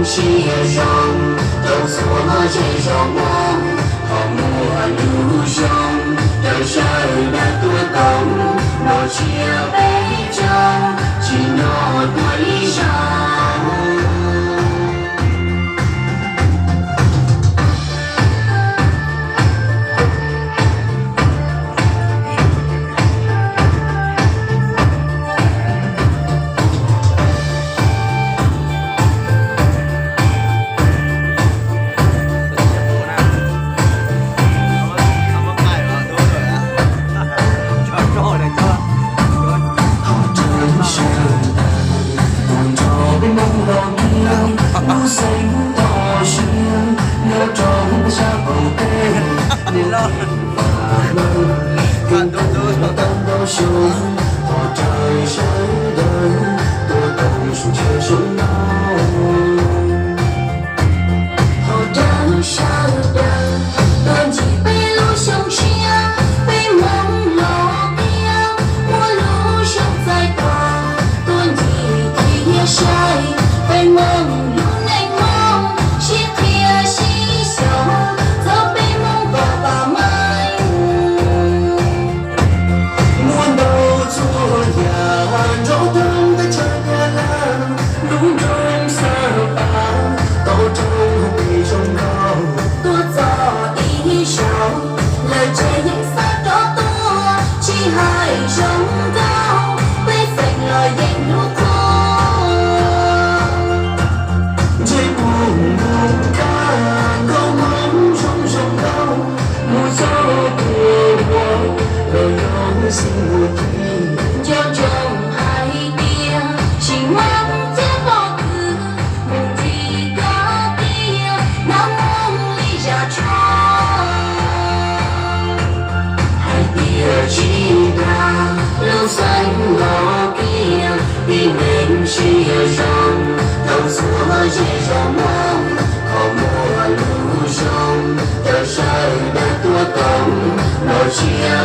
Sia zoo rau txhua zej zos Hmoob, ho muaj lub xyoo raws sawv daws tuaj koom, nrog tsiab peb caug tsim nyog tuaj ib zaug. Ho raws sawv daws tuaj nrog peb Hmoob los kiag lub xeev toj siab nyob rau sab qaum teb. Vam meej kev ntau tau ntau xyoo, ho raws sawv daws tuaj koom zoo tshav zoo ntuj. Ho raws sawv daws tuaj ntsib peb lub xyoo tshiab, peb Hmoob los kiag muaj lub xyoo txais tos, tuaj ncig thiab saib peb Hmoob lub neej Hmoob, sib qhia sib xyaum txog peb Hmoob kom pab meej. Muaj ntau txhua yam nrov thoob teb chaws Nyab Laj, lub nroog Xab Pas tau raug peb zoo nkauj. Tuaj txog ib zaug lawm ces yeej xav rov tuaj, tsis hais zoo nkauj peb xeem los yeej hlub qhua. Ntsej muag mus kaj nkauj Hmoob zoo zoo nkauj, mus txog puag uas los yog xib muag ci. Nco ntsoov hais tias tsis muaj cab pom khw, mus nrig koj tiag nab moog li zaj tsho. Hais tias tsis dag lub xeev los kiag, tib neeg sia zoo rau txhua zej zos Hmoob, ho muaj lub zoo rau sawv daws tuaj koom, los tsiab